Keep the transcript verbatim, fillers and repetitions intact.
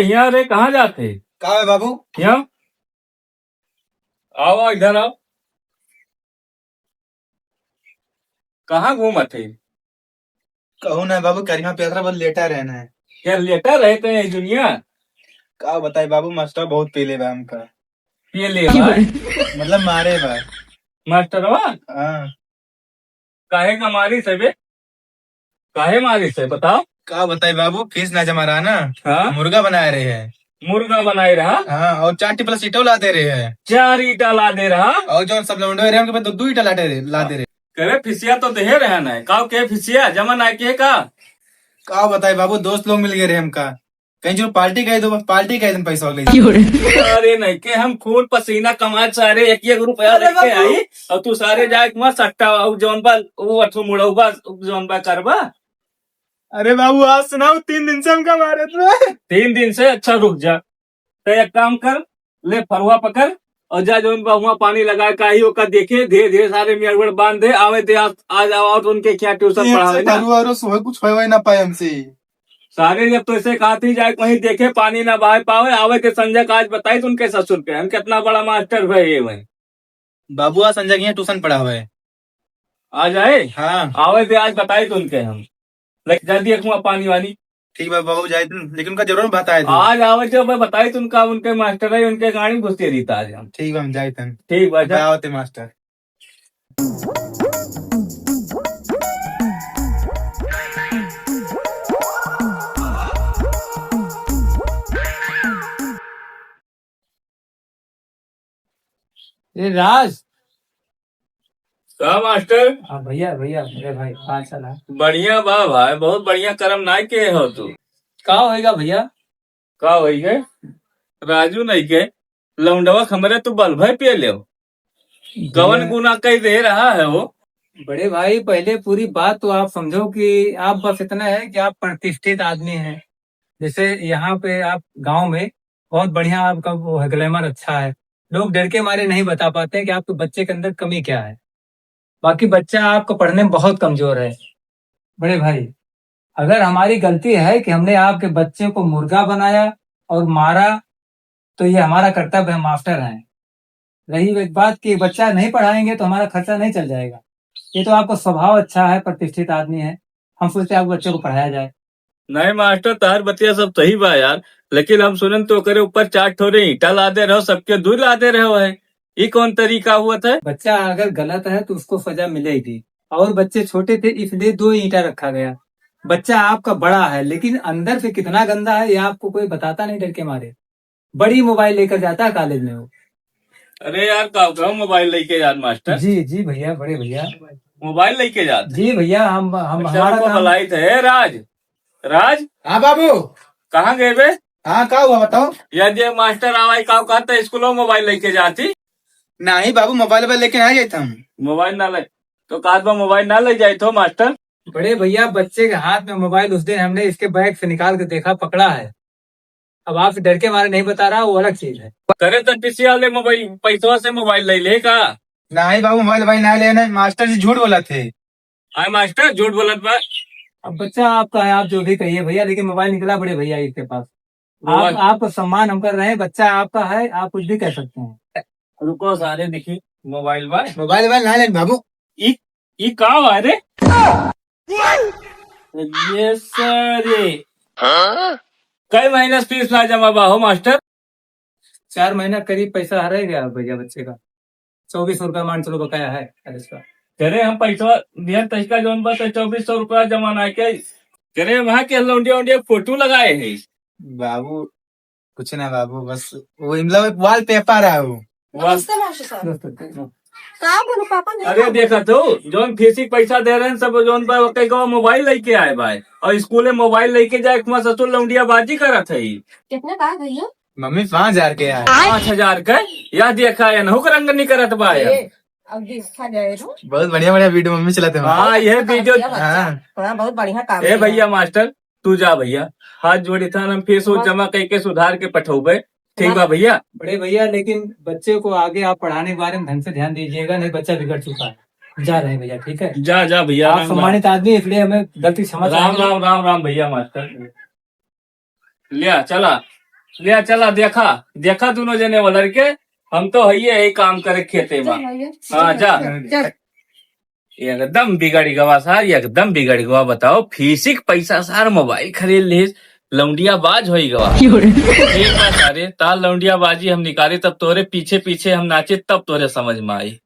हियाँ रे, कहाँ जात है? का है बाबू? हियाँ आओ, आओ, इधर आओ। कहाँ घूमत है? कहूँ ना बाबू, करिया पेसरा बस लेटा रहना है। क्या लेटा रहते हैं दुनिया? का बताई बाबू, मास्टर बहुत पीले बा हमका। पीले बा? मतलब मारे बा। मास्टरवा? हाँ। काहे का मारिस है बे? काहे मारिस है, बताओ। का बताई बाबू, फीस ना जमा रहा ना, हाँ? मुर्गा बनाए रहे हैं। मुर्गा बनाए रहा? हाँ, और चार टिपला ईंटो ला दे रहे हैं। चार ईंटा ला दे रहा? और जो सब लौंडे रहे, उनके पास दो, दो ईंटा ला दे रहे, ला दे रहे। करे फीसिया तो देहे रहा ना, का के फीसिया जमा ना के का? का बताई बाबू, दोस्त लोग मिल गए रहे हमका, कहीं जो पार्टी कह दो, बस पार्टी कह दिन पैसा ले। अरे नहीं के हम खून पसीना कमात सारे एक एक रुपया अरे लेके बाबू। आई, और तू सारे जाए के मत सट्टा, और जौन बा वो अठो मुड़ौबा जौन बा करबा। अरे बाबू, आज सुनाओ, तीन दिन से हमका मारे थे। तीन दिन से? अच्छा रुक जा, तो एक काम कर, ले फरुआ पकड़ और जा जौन बा हुआ पानी लगा के आई, ओका देखे, धीरे धीरे सारे में अड़बड़ बांध दे, आवे दे आज, आज आओ तो उनके क्या ट्यूशन ये पढ़ावे ना। फरुआ और सोए कुछ होए ना पाए हमसे। सारे जब तो ऐसे कहती जाए, कहीं देखे पानी ना बहाए पावे, आवे के संजय का आज बताई तुमके ससुर के, हम कितना बड़ा मास्टर भए ये भाई। बाबू आज संजय के यहाँ ट्यूशन पढ़ावे। आ जाए? हाँ। आवे दे, आज बताई तुमके हम। लेकिन जल्दी रखूंगा पानी वानी। ठीक बा बाबू, जाए तुम, लेकिन उनका जरूर बताए दे। आज आवे दे, मैं बताई तुमका, उनके मास्टर है, उनके गाड़ी घुसते रहता आज हम। ठीक बा, हम जाए तन। ठीक बा, जा। आवते मास्टर। ए राज। का मास्टर? हाँ भैया, भैया, मेरे भाई, का हाल चाल है? बढ़िया बा भाई, बहुत बढ़िया करम नाय के हो तू। का होएगा भैया? का होई गे? राजू नहीं के, लौंडवा हमरे तू बल्ब है पिए ले। भैया। कवन गुना कई दे रहा है वो? बड़े भाई, पहले पूरी बात तो आप समझो कि आप बस इतना है कि आप प्रतिष्ठित आदमी हैं। जैसे यहाँ पे आप गांव में बहुत बढ़िया आपका वो है, ग्लैमर अच्छा है, लोग डर के मारे नहीं बता पाते हैं कि आपके बच्चे के अंदर कमी क्या है। बाकी बच्चा आपका पढ़ने में बहुत कमजोर है। बड़े भाई, अगर हमारी गलती है कि हमने आपके बच्चे को मुर्गा बनाया और मारा, तो ये हमारा कर्तव्य है, मास्टर हैं। रही एक बात कि बच्चा नहीं पढ़ाएंगे तो हमारा खर्चा नहीं चल जाएगा। ये तो आपका स्वभाव अच्छा है, प्रतिष्ठित आदमी है, हम सोचते हैं आपके बच्चे को पढ़ाया जाए। नहीं मास्टर, तहार बतिया सब सही बा यार, लेकिन हम सुनन तो ओकरे ऊपर चार ठोरे ईंटा लादे रहो, सबके दूर लादे रहो है। ई कौन तरीका हुआ था? बच्चा अगर गलत है तो उसको सजा मिलेगी, और बच्चे छोटे थे इसलिए दो ईंटा रखा गया। बच्चा आपका बड़ा है लेकिन अंदर से कितना गंदा है ये आपको कोई बताता नहीं डर के मारे। बड़ी मोबाइल लेकर जाता है कॉलेज में वो। अरे यार, का, का मोबाइल लेके जात मास्टर? जी, जी भैया, बड़े भैया। मोबाइल लेके जात? जी भैया, हम, हम, अच्छा, हमारा उनको काम बुलाई थे। ए, राज, राज? हाँ बाबू। कहाँ गए बे? हाँ, का हुआ बताओ? यार, ये मास्टर आवाई का कहता स्कूलों मोबाइल लेके जाती? नहीं बाबू, मोबाइल, मोबाइल लेके ना जाता हम। मोबाइल ना ले, तो कहा बा मोबाइल ना ले जाए तो मास्टर? बड़े भैया, बच्चे के हाथ में मोबाइल उस दिन हमने इसके बैग से निकाल के देखा, पकड़ा है। अब आपसे डर के मारे नहीं बता रहा, वो अलग चीज है। करे तो पीसी वाले मोबाइल, पैसवा से मोबाइल ले ले का? नहीं बाबू, मोबाइल भाई ना लेना, मास्टर जी झूठ बोला थे। आए मास्टर झूठ बोलत बा। अब बच्चा आपका है, आप जो भी कहिए भैया, लेकिन मोबाइल निकला बड़े भैया इसके पास। आप, मोबाइल आपको सम्मान हम कर रहे हैं, बच्चा आपका है, आप कुछ भी कह सकते हैं। रुको सारे, देखी मोबाइल बा। मोबाइल बा ना लेन बाबू। ई, ई का बा रे? ये सारे। हाँ? कई महीना से फीस ना जमा बा हो मास्टर? चार महीना करीब पैसा हराई गया भैया बच्चे का। चौबीस सौ रुपया मान चलो बकाया है कॉलेज का। अरे हम पैसा दिया तैका जौन बा तो चौबीस सौ रुपया जमा ना के। अरे वहाँ के लौंडिया उंडिया फोटो लगाए है। बाबू, कुछ ना बाबू, बस वो इमला वॉलपेपर है वो। बस। नमस्ते मास्टर साहब। नमस्ते। का बोलो पापा, नहीं अरे खाओ? देखा तो, जौन फीस के पैसा दे रहे हैं सब, जौन बा, ओके को मोबाइल लेके आए बा, और स्कूल में मोबाइल लेके जाए, कुमार ससुर लौंडिया बाजी करत है। कितने का भैया? मम्मी, पाँच हजार के है। पाँच हजार के? या देखा, एनहु के रंग नहीं करत बा यार। ए, अब देखा जाए रो। बहुत बढ़िया बढ़िया वीडियो मम्मी चलाते हैं। हाँ, ये वीडियो। हाँ। हाँ, बहुत बढ़िया काम ए किया। भैया मास्टर, तू जा भैया, हाथ जोड़ी था, हम फीस वो बस। जमा करके सुधार के पठौबे। ठीक बा भैया। बड़े भैया, लेकिन बच्चे को आगे आप पढ़ाने के बारे में ढंग से ध्यान दीजिएगा, नहीं बच्चा बिगड़ चुका है। जा रहे हैं भैया, ठीक है? जा, जा भैया, आप राम, राम। सम्मानित आदमी, इसलिए हमें गलती क्षमा राम, चाहेंगे। राम, राम, राम भैया मास्टर। लिया, चला। ले चला, देखा, देखा दोनों जने वलर के, हम तो हइये यही काम करे खेते में। चल भैया। हाँ, जा। चल। एकदम बिगड़ गवा सार, एकदम बिगड़ गवा। बताओ, फीसिक पैसा सार मोबाइल खरीद लिहिस, लौंडिया बाज होई गवा। क्यों रे? ठीक बा सारे, तार लौंडिया बाजी हम निकाले, तब तोहरे पीछे पीछे हम नाचे, तब तोहरे समझ में आई।